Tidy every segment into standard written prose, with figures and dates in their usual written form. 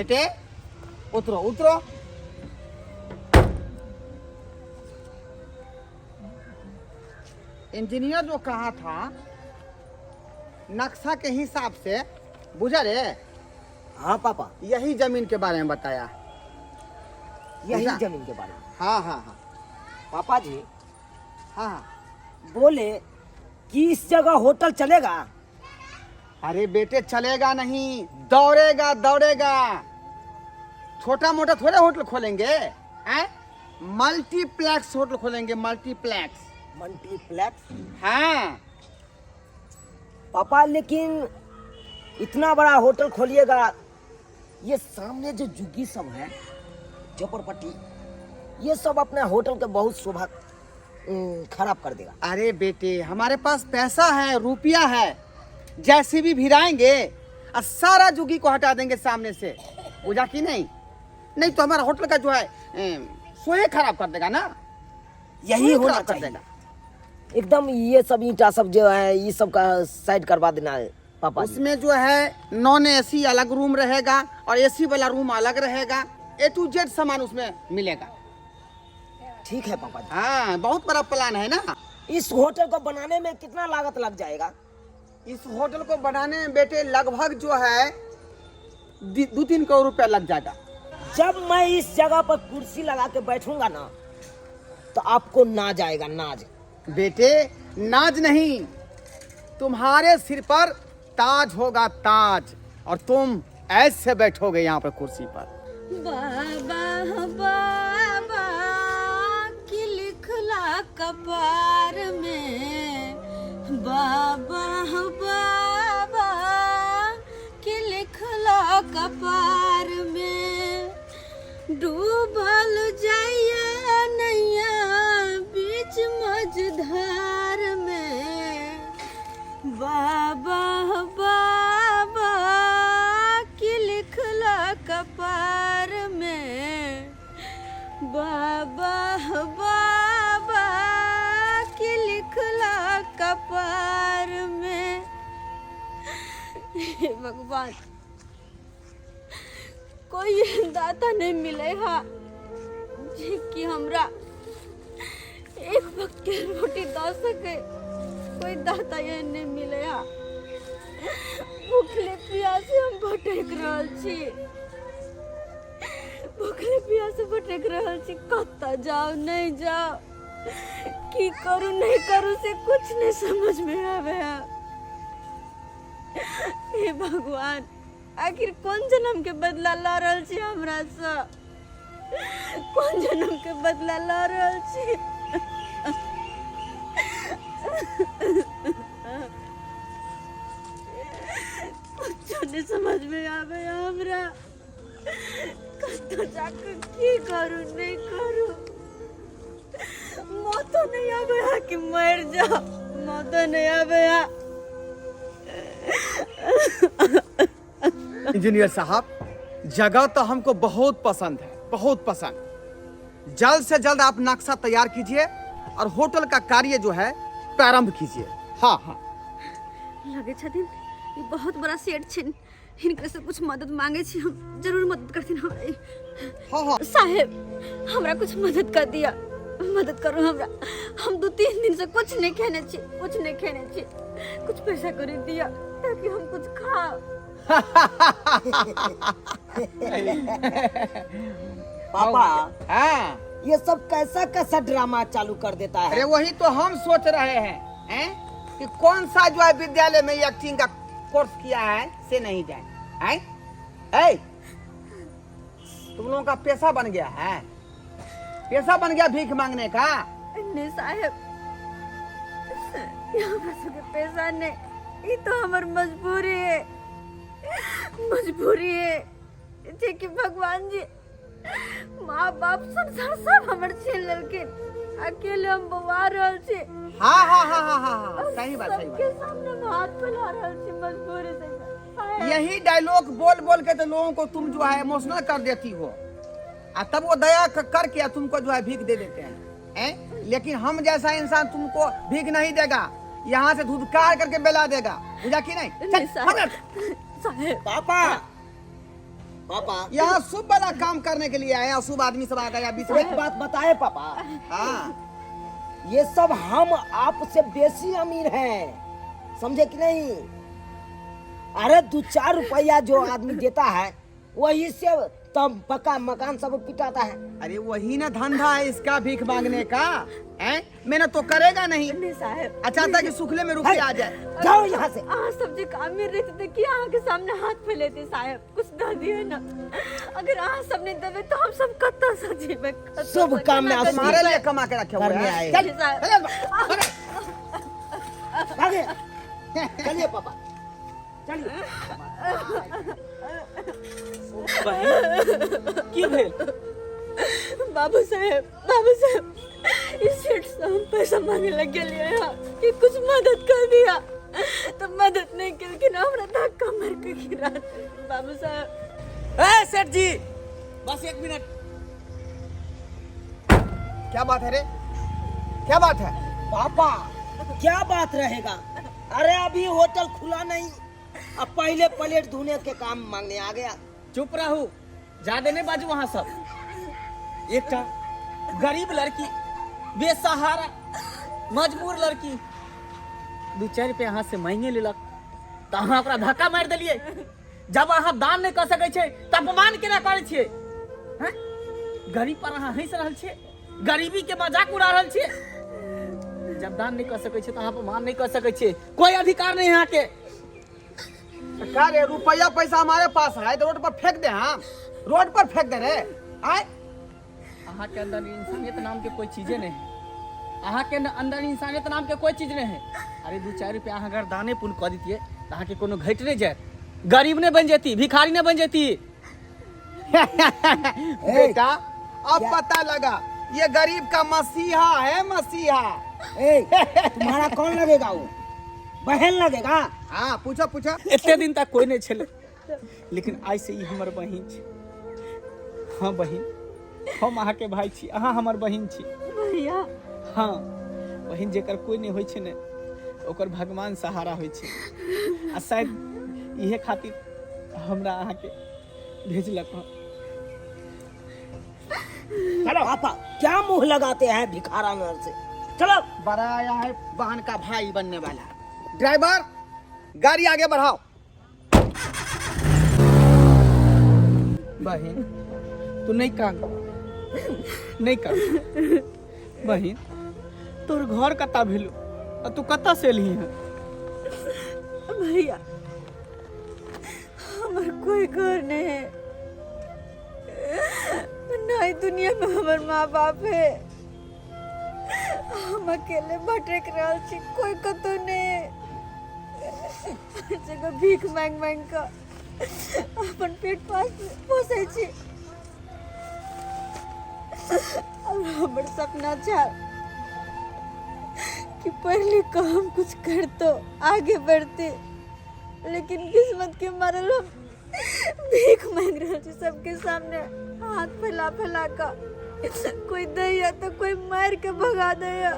बेटे उतरो उतरो। इंजीनियर जो कहा था नक्शा के हिसाब से, बुझा रे? हाँ पापा। यही जमीन के बारे में बताया। यही बुझा? जमीन के बारे में? हाँ हाँ हाँ। पापा जी, हाँ हाँ। बोले कि इस जगह होटल चलेगा? अरे बेटे, चलेगा नहीं, दौड़ेगा दौड़ेगा। छोटा मोटा थोड़े होटल खोलेंगे हैं? मल्टीप्लेक्स होटल खोलेंगे, मल्टीप्लेक्स। मल्टीप्लेक्स? हाँ। पापा, लेकिन इतना बड़ा होटल खोलिएगा, ये सामने जो झुग्गी सब है, झोपड़पट्टी, ये सब अपने होटल के बहुत शोभा खराब कर देगा। अरे बेटे, हमारे पास पैसा है, रुपया है, जैसे भी भिराएंगे और सारा झुग्गी को हटा देंगे सामने से, बुझा कि नहीं? नहीं तो हमारा होटल का जो है सोहे खराब कर देगा ना। यही सोहे होना खराब कर चाहिए देगा। एकदम। ये सब ईंटा सब जो है, ये सब का साइड करवा देना है पापा जी। उसमें जो है नॉन एसी अलग रूम रहेगा और एसी वाला रूम अलग रहेगा। ए टू जेड सामान उसमें मिलेगा। ठीक है पापा जी। हाँ, बहुत बड़ा प्लान है ना। इस होटल को बनाने में कितना लागत लग जाएगा? इस होटल को बनाने में बेटे लगभग जो है 2-3 करोड़ रुपया लग जाएगा। जब मैं इस जगह पर कुर्सी लगा के बैठूंगा ना, तो आपको नाज आएगा, नाज। बेटे, नाज नहीं, तुम्हारे सिर पर ताज होगा, ताज, और तुम ऐसे बैठोगे यहाँ पर कुर्सी पर। बाबा बाबा की लिखला कपार में, बाबा बाबा की लिखला कपार में, डूबल जाइया नैया बीच मझधार में, बाबा बाबा की लिखला कपार में, बाबा बाबा की लिखला कपार में। हे भगवान, कोई एहन दाता नहीं मिले हा जे कि हमरा एक वक्त के रोटी दऽ सके। कोई दाता एहन नहीं मिले हा। भूखले प्यासे हम भटक रहल छी, भूखले प्यासे भटक रहल छी। कतऽ जाउ, नहीं जाउ, की करू, नहीं करू, से कुछ नहीं समझ में आवे है। हे भगवान, आखिर कोन जन्म के बदला लऽ रहल छी हमरा सँ? कोन जन्म के बदला लऽ रहल छी? कुछो नहीं समझ में आवे है हमरा। कतऽ जाके की करू, नहीं करू? मौतो नहीं आवे है कि मर जाओ, मौतो नहीं आवे है। इंजीनियर साहब, जगह तो हमको बहुत पसंद है, बहुत पसंद। जल्द से जल्द आप नक्शा तैयार कीजिए और होटल का कार्य जो है प्रारंभ कीजिए। हाँ हाँ। लगे छथिन ई बहुत बड़ा सेठ छिन। हिनकर से कुछ मदद मांगे छी हम, जरूर मदद करथिन हमरा। हाँ हाँ। साहेब, हमरा कुछ मदद कर दिया, मदद करू हमरा। हम 2-3 दिन से कुछ नहीं खेने छी, कुछ नहीं खेने छी। कुछ पैसा कर दिया ताकि हम कुछ खाओ। पापा, हाँ। ये सब कैसा कैसा ड्रामा चालू कर देता है? अरे, वही तो हम सोच रहे हैं, हैं? कि कौन सा जो है विद्यालय में एक्टिंग का कोर्स किया है से नहीं जाए हैं? ए, तुम लोगों का पेशा बन गया है, पेशा बन गया भीख मांगने का। नहीं साहेब, ये हमरा सबके पैसा नहीं, ई तो हमर मजबूरी है, मजबूरी है जे कि भगवान जी माँ बाप संसार सब हमर छीन लेलखिन। अकेले हम बौआ रहल छी। हाँ हाँ हाँ हाँ हाँ हाँ, सही बात, सही सबके बात। सामने हम हाथ फैला रहल छी मजबूरी से साहेब। यही डायलॉग बोल बोल के तो लोगों को तुम जो है इमोशनल कर देती हो आ तब वो दया करके आ तुमको जो है भीख दे देते हैं, हैं? लेकिन हम जैसा इंसान तुमको भीख नहीं देगा, यहाँ से धुतकार करके बेला देगा, बुझा कि नहीं? चल, नहीं साहेब। हट। साहेब। पापा। पापा यहाँ शुभ वाला काम करने के लिए आए हैं, अशुभ आदमी सब आ गया बीच में। एक बात बताए पापा। हाँ, ये सब हम आपसे बेसी अमीर हैं, समझे कि नहीं? अरे 2-4 रुपया जो आदमी देता है वही से तब पक्का मकान सब पिटाता है। अरे वही ना धंधा है इसका भीख मांगने का, हैं? मेहनत तो करेगा नहीं। नहीं साहेब। अच्छा था कि सुखले में रुपया आ जाए। जाओ यहाँ से। अहाँ सब जे अमीर रहते तो कि अहाँ के सामने हाथ फैलेते साहेब, कुछ दे दिए ना। अगर अहाँ सब नहीं देबे तो हम सब कतऽ से जीबे? कतऽ शुभ से काम में केना तुम्हारे लिए कमा के रखे हुए करने हैं। आए। चल, साहेब। चल, चल, भागे। चलिए पापा, चलिए। की भेल? बाबू साहेब, बाबू साहेब, इस सेठ से हम पैसा मांगे लग गेलिए हँ कि कुछ मदद कर दिया, तो मदद नहीं केलखिन, हमरा धक्का मार के गिरा देलखिन बाबू साहेब। ए सेठ जी, बस 1 मिनट। क्या बात है रे, क्या बात है? पापा क्या बात रहेगा, अरे अभी होटल खुला नहीं, अब पहले प्लेट धोने के काम मांगने आ गया। चुप रहू, ज्यादा नहीं बाजू वहां सब। एकटा गरीब लड़की, बेसहारा मजबूर लड़की 2-4 रुपया अहाँ से मांगे लेलक तऽ अहाँ ओकरा धक्का मारि देलियै। जब अहाँ दान नहि कऽ सकै छियै तऽ अपमान केना करै छियै? हैं? गरीब पर अहाँ हँसि रहल छियै, गरीबी के मजाक उड़ा रहल छियै। जब दान नहि कऽ सकै छियै तऽ अहाँ अपमान नहि कऽ सकै छियै, कोई अधिकार नहीं अहाँके। का रे, रुपया पैसा हमारे पास है तो रोड पर फेंक दे, हम रोड पर फेंक दे रे। आए अहाँ के अंदर इंसानियत नाम के कोई चीजे नहीं है, अहाँ के अंदर इंसानियत नाम के कोई चीज नहीं है। अरे 2-4 रुपया अहाँ अगर दाने पुण्य कऽ दितियै तऽ अहाँके कोनो घटि नहि जायत, गरीब नहि बनि जैती, भिखारी नहि बनि जैती। बेटा अब पता लगा ये गरीब का मसीहा है, मसीहा। ए, तुम्हारा कौन लगेगा? वो बहन लगेगा? हाँ पूछो पूछो। एते दिन तक कोई नहीं छलै, लेकिन आइ से ई हमर बहिन छै। हाँ बहिन, हम अहाँके भाई छी, अहाँ हमर बहिन छी भैया। हाँ बहिन, जेकर कोई नहीं होइ छै ने ओकर भगवान सहारा होइ छै, आ शायद इहे खातिर हमरा अहाँके भेजलक हँ। चलो पापा, क्या मुंह लगाते हैं भिखारा से? चलो। बड़ा आया है बहन का भाई बनने वाला। ड्राइवर गाड़ी आगे बढ़ाओ। बहिन तू नहीं कान, नहीं कान बहिन, तोर घर कता भेलो आ तू कता से एलही हँ? भैया हमर कोई घर नहीं है, ना ही दुनिया में हमर माँ बाप है, हम अकेले भटक रहल छी, कोई कतौ नहीं है। जगह भीख मांग मांग के अपन पेट पास पोसै छी। और हमर सपना छल कि पढ़ लिख के हम कुछ करतो, आगे बढ़ते, लेकिन किस्मत के मारल हम भीख मांग रहल छी सबके सामने हाथ फैला फैला के। कोई दैया तो कोई मार के भगा दैया।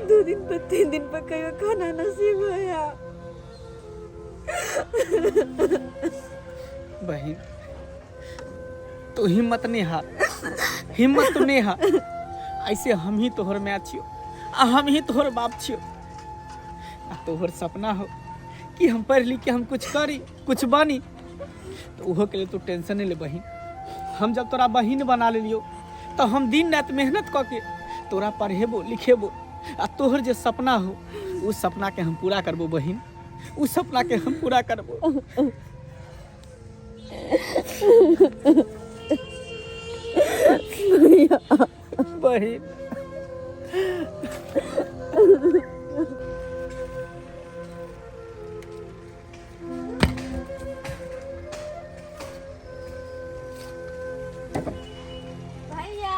2 दिन पर 3 दिन पर कहियो खाना नसीब होया। बहिन तू हिम्मत नहीं हार, हिम्मत तू नहीं हार। ऐसे हम ही तोहर my छियो आ हम ही तोहर बाप छियो, आ तोहर सपना हो कि हम पढ़ लिख के हम कुछ करी कुछ बनी, तो ओहो के लिए तू टेंशन नहीं ले बहिन। हम जब तोरा बहिन बना लेलियो तो हम दिन रात मेहनत कऽ के तोरा पढ़ेबो लिखेबो, आ तोहर जे सपना हो उस सपना के हम पूरा करबो बहिन, उस सपना के हम पूरा करबो। बहिन भैया,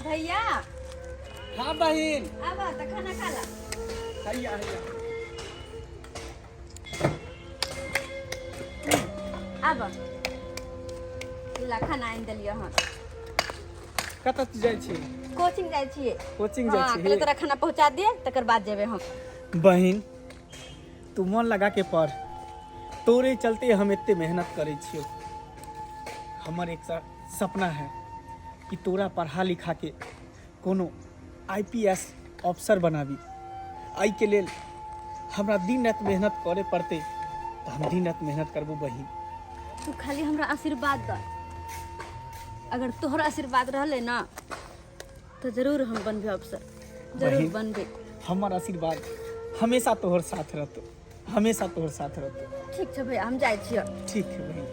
भैया। हाँ बहिन। आबा त खाना खा ला। हैया हैया। आबा ला खाना आनि देलियै हँ। कतऽ जाइ छी? कोचिंग जाइ छियै। कोचिंग जाइ हाँ, छी? कहलियै तोरा खाना पहुँचा दिए तकर बाद जेबै हम। बहिन तू मन लगा के पढ़, तोरे चलते हम एते मेहनत करै छियौ। हमर एक सपना है कि तोरा पढ़ा लिखा के कोनो आईपीएस अफसर बनाबी। एहिके लेल हमरा दिन राति मेहनत करे पड़तै, तऽ हम दिन राति मेहनत करबो बहिन। तू खाली हमरा आशीर्वाद द, अगर तोहर आशीर्वाद रहले ना तो जरूर हम बनबे अफसर, जरूर बहिन। बनबे। हमर आशीर्वाद हमेशा तोहर साथ रहतो, हमेशा तोहर साथ रहतो। ठीक छै भैया, हम जाइ छियै। ठीक है बहिन।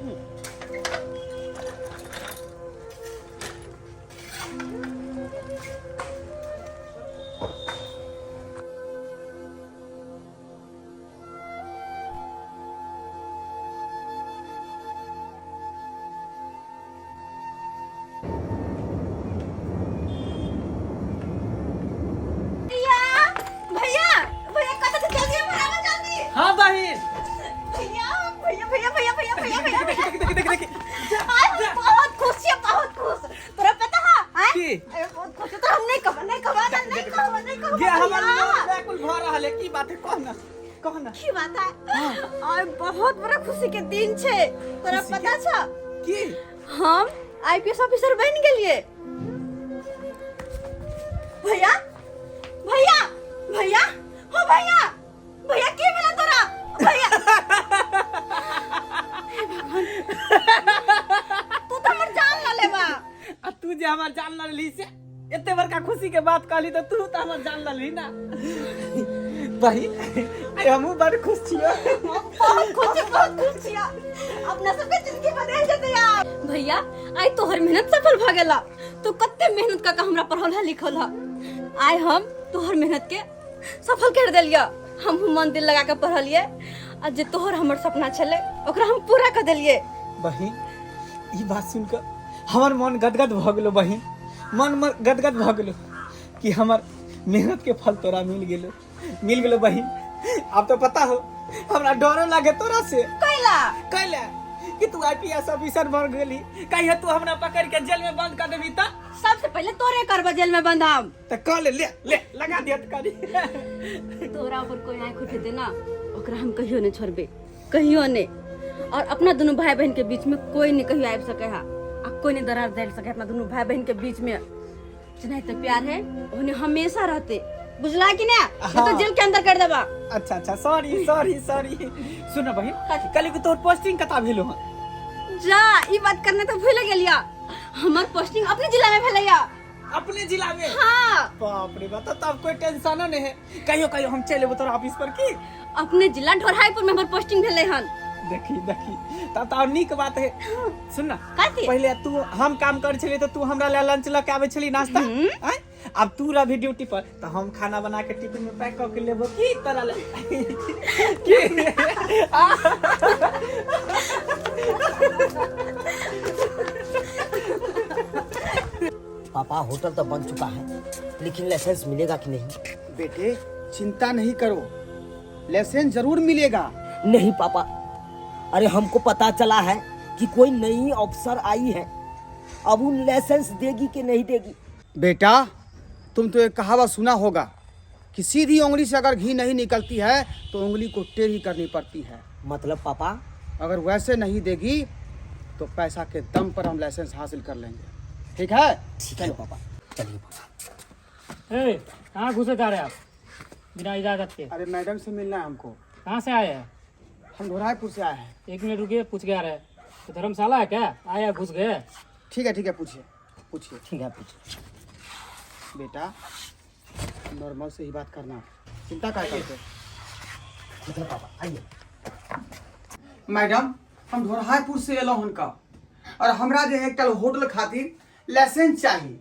भैया, भैया, भैया, कतऽ से जल्दी हमर आबऽ जल्दी। हाँ बहिन। भैया, भैया, भैया, भैया, भैया, भैया, भैया, भैया। देख देख देख देख। आइ हम बहुत खुश छियै, बहुत खुश। तोरा पता है? आँय? की? अरे, बहुत खुश छियै, तोरा हम नहि कहब, नहि कहब, नहि कहब, नहि कहब, गे हमर भैया। मन व्याकुल भऽ रहल है। की बात है, कह ना, कह ना। की बात है? आइ बहुत बड़ा खुशी के दिन छै। तोरा खुशी के? पता छ? की? हम आईपीएस ऑफिसर बन गेलिए। भैया, भैया, भैया, हो भैया, भैया की भेला तोरा? भैया, हे भगवान, तू तो हमर जान ल लेबा। आ तू जे हमर जान ल लेली से एते बड़का खुशी के बात कहली तऽ तू तऽ हमर जान लली ना बहिन। आइ हमहूँ बड़ खुश छियै। बहुत खुश छी, बहुत खुश छी। अपना सबके जिंदगी बदल जेतै यार। भैया, आइ तोहर मेहनत सफल भऽ गेला। तू कते मेहनत कऽ के हमरा पढ़ौल है लिखल है, आइ हम तोहर मेहनत के सफल कर देलियै। हमहूँ मन दिल लगा के पढ़लियै आ जे तोहर हमर सपना छलै ओकरा हम पूरा कर देलियै। बहिन, ई बात सुन कऽ हमर मन गदगद भऽ गेलो बहिन, मन मन गदगद भऽ गेलो कि हमर मेहनत के फल तोरा मिल गेलो, मिल गेलो बहिन। आब तो पता हो हमरा डरो लागे तोरा से। कैला? कैला कि तू आईपीएस ऑफिसर बन गेली, कहिया तू हमरा पकड़ के जेल में बंद कर देबी त? सबसे पहले तोरे करबा जेल में बंद हम। त कह ले, ले ले लगा दिया त करी। तोरा ऊपर कोई आँख उठेते ना ओकरा हम कहियो नहीं छोड़बे, कहियो नहीं। और अपना दोनों भाई बहन के बीच में कोई नहीं कहियो आबि सके है आ कोई नहीं दरार दे सके अपना दोनों भाई बहन के बीच में। जेनाहिते तो प्यार है ओहने हमेशा रहते, बुझला कि ना? नहीं तो हाँ। जेल के अंदर कर देबा। अच्छा अच्छा, सॉरी सॉरी सॉरी। सुन बहिन, कथी? कल के तोर पोस्टिंग कता भेलो हन? जा, ई बात करने तो भूल गेलिया, हमर पोस्टिंग अपने जिला में भेलैया। अपने जिला में? हाँ। बाप रे बाप, तब कोई टेंशन नहीं है। कहियो कहियो हम चले तोरा ऑफिस पर की? अपने जिला ढोरहाईपुर में हमर पोस्टिंग भेलै हन। देखी देखी, तब तो और नीक बात है। सुन ना। कथी? पहले तू हम काम कर छली तो तू हमरा ले लंच ल के आवे छली नाश्ता, आँय? अब तू रही ड्यूटी पर तो हम खाना बना के टिफिन में पैक कर के लेबो की तोरा ले की? पापा, होटल तो बन चुका है लेकिन लाइसेंस मिलेगा कि नहीं? बेटे चिंता नहीं करो, लाइसेंस जरूर मिलेगा। नहीं पापा, अरे हमको पता चला है कि कोई नई अफसर आई है, अब उन लाइसेंस देगी कि नहीं देगी? बेटा तुम तो एक कहावत सुना होगा कि सीधी उंगली से अगर घी नहीं निकलती है तो उंगली को टेढ़ी करनी पड़ती है। मतलब पापा? अगर वैसे नहीं देगी तो पैसा के दम पर हम लाइसेंस हासिल कर लेंगे। ठीक है? ठीक है पापा, चलिए पापा। ए, कहाँ घुसे जा रहे हैं आप बिना इजाजत के? अरे मैडम से मिलना है हमको। कहाँ से आए हैं? हम ढोराईपुर से आए हैं। एक मिनट रुकिए, पूछ के आ रहे हैं। तो धर्मशाला है क्या? आया घुस गए? ठीक है ठीक है, पूछिए पूछिए। ठीक है पूछिए। बेटा नॉर्मल से ही बात करना, चिंता क्या करते? ठीक है पापा, आइए। मैडम हम ढोरहाईपुर से एलहुँ हनका और हमरा जे एकटा होटल खातिर लाइसेंस चाहिए।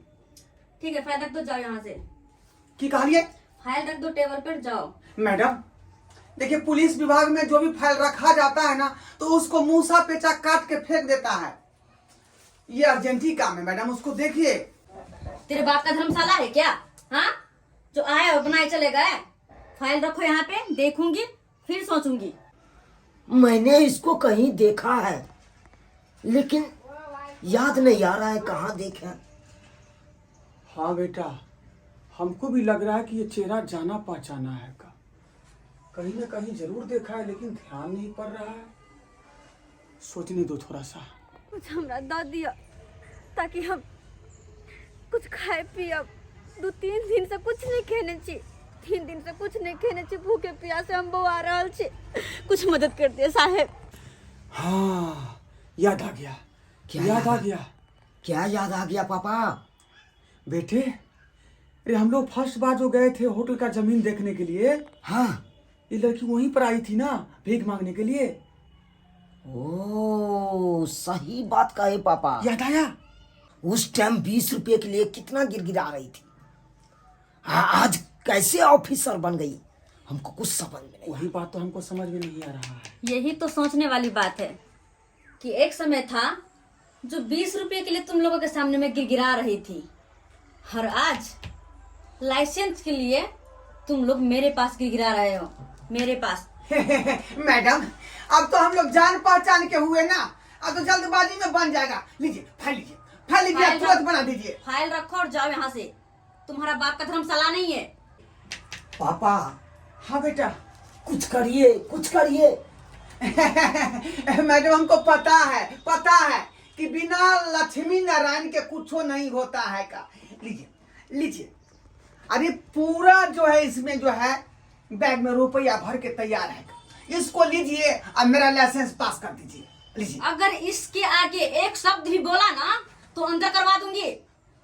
ठीक है, फाइल रख दो, जाओ यहाँ से। की कहलिए? फाइल रख दो टेबल पर, जाओ। मैडम देखिए, पुलिस विभाग में जो भी फाइल रखा जाता है ना तो उसको मूसा पेचा काट के फेंक देता है। ये अर्जेंट ही काम है मैडम, उसको देखिए। तेरे बाप का धर्मशाला है क्या? हाँ, जो आए और बनाए चले गए। फाइल रखो यहाँ पे, देखूंगी फिर सोचूंगी। मैंने इसको कहीं देखा है लेकिन याद नहीं आ रहा है कहाँ देखा। हाँ बेटा, हमको भी लग रहा है कि ये चेहरा जाना पहचाना है का, कहीं ना कहीं जरूर देखा है लेकिन ध्यान नहीं पड़ रहा है। सोचने दो थोड़ा सा। कुछ हमरा दऽ दिअ ताकि हम कुछ खाए पियब। 2-3 दिन से कुछ नहीं खेने छी, 3 दिन से कुछ नहीं खेने छी, भूखे प्यासे हम बौआ रहल छी। कुछ मदद कर दिए साहेब। हाँ याद आ गया। क्या याद आ गया? क्या याद आ गया पापा? बेटे अरे हम लोग फर्स्ट बार जो गए थे होटल का जमीन देखने के लिए, हाँ ये लड़की वहीं पर आई थी ना भीख मांगने के लिए। ओ सही बात कहे पापा। याद आया? उस टाइम 20 रुपए के लिए कितना गिड़गिड़ा रही थी, आज कैसे ऑफिसर बन गई, हमको कुछ समझ में नहीं। वही बात तो हमको समझ में नहीं आ रहा है। यही तो सोचने वाली बात है कि एक समय था जो 20 रुपए के लिए तुम लोगों के सामने में गिड़गिड़ा रही थी, और आज लाइसेंस के लिए तुम लोग मेरे पास गिड़गिड़ा रहे हो, मेरे पास। मैडम अब तो हम लोग जान पहचान के हुए ना, अब तो जल्दबाजी में बन जाएगा। लीजिए फाइल लीजिए, फाइल लीजिए, फाइल तुरंत बना दीजिए। फाइल रखो और जाओ यहाँ से, तुम्हारा बाप का धर्मशाला नहीं है। पापा। हाँ बेटा कुछ करिए, कुछ करिए। मैडम हमको पता है, पता है कि बिना लक्ष्मी नारायण के कुछ नहीं होता है का। लीजिए लीजिए, अरे पूरा जो है इसमें जो है बैग में रुपया भर के तैयार है, इसको लीजिए और मेरा लाइसेंस पास कर दीजिए। लीजिए। अगर इसके आगे एक शब्द भी बोला ना तो अंदर करवा दूंगी।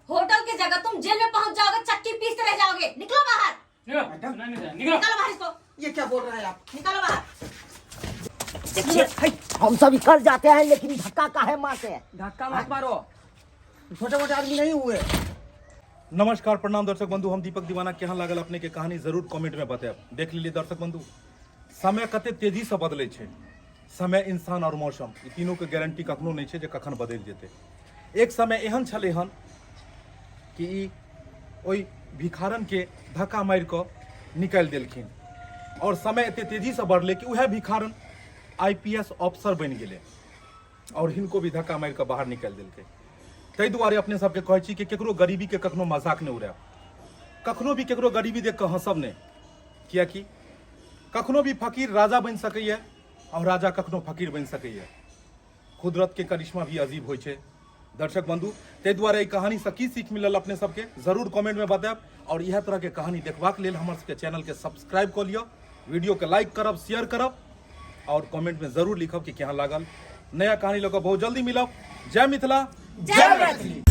होटल की जगह तुम जेल में पहुंच जाओगे, चक्की पीसते रह जाओगे। निकलो बाहर। निकलो, नहीं, नहीं, निकलो। निकालो बाहर इसको। ये क्या बोल रहे हैं आप? निकालो बाहर। देखिए हम सब निकल जाते हैं लेकिन धक्का काहे मारते हैं? धक्का मत मारो, छोटे मोटे आदमी नहीं हुए। नमस्कार प्रणाम दर्शक बंधु, हम दीपक दीवाना। केहन लागल अपने के कहानी जरूर कमेंट में बतायब। देख लीजिए दर्शक बंधु, समय कते तेजी से बदले छै। समय, इंसान और मौसम, ई तीनों के गारंटी कखनो नहीं छै जे कखन बदलि जेतै। एक समय एहन छलै हन कि ई ओहि भिखारन के धक्का मारि कऽ निकालि देलखिन, और समय एते तेजी से बढ़लै कि उएह भिखारन IPS अफसर बनि गेलै और हिनको भी धक्का मारि कऽ बाहर निकालि देलकै। ताहि दुआरे अपने सबके कहै छी कि केकरो गरीबी के कखनो मजाक नहि उड़ायब, कखनो भी केकरो गरीबी देख कऽ हँसब नहि, कियाकि कखनो भी फकीर राजा बनि सकैए और राजा कखनो फकीर बनि सकैए। कुदरत के करिश्मा भी अजीब होइ छै। दर्शक बंधु, ताहि दुआरे एहि कहानीसँ की सीख मिलल अपने सबके जरूर कमेंट में बतायब, और इएह तरह के कहानी देखबाक लेल हमर सबके चैनल के सब्सक्राइब कऽ लिअ, वीडियो के लाइक करब, शेयर करब और कमेंट में जरूर लिखब कि केहन लागल। नया कहानी लऽ कऽ बहुत जल्दी मिलब। जय मिथिला, जय मैथिली।